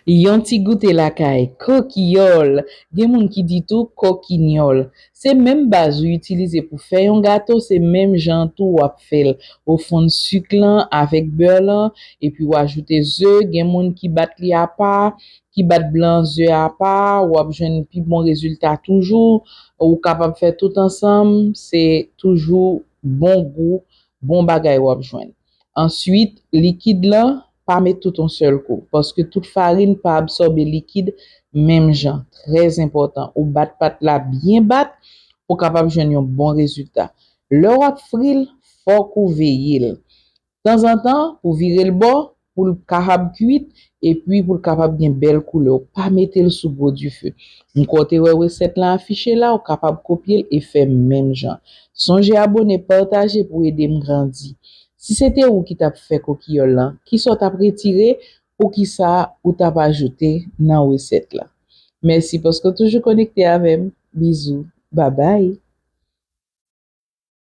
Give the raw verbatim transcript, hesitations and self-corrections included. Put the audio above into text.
Yon ti goute lakay, kokiyòl. Gen moun ki di tou kokinyòl. Se menm baz ou itilize pou fè yon gato, se menm jan tou w ap fè l. Ou fonn sik lan avèk bè lan, epi w ajoute ze. Gen moun ki bat li apa, ki bat blan ze apa, w ap jwenn pi bon rezilta toujou. Ou kapab fè tout ansanm, se toujou bon gou, bon bagay w ap jwenn. Answit, likid lan, pa met tout yon sèl kou, paske tout farin pa absòbe likid menm jan. Trè enpòtan, ou bat pat la byen bat pou kapab jwenn yon bon rezilta. Lè w ap fri l, fòk ou veye l. Tanzantan, pou vire l bò, pou l kapab kwit, epi pou l kapab gen bèl koulè. Ou pa mete l sou gwo dife. M kwè w te wè resèt lan afiche la, ou kapab kopye l e fè menm jan. Sonje abòne, pataje pou ede m grandi. Si se te ou ki t ap fè kokiyòl lan, kisa w t ap retire? Poukisa ou t ap ajoute nan resèt la? Mèsi paske w toujou konekte avè m. Bizou. Babay.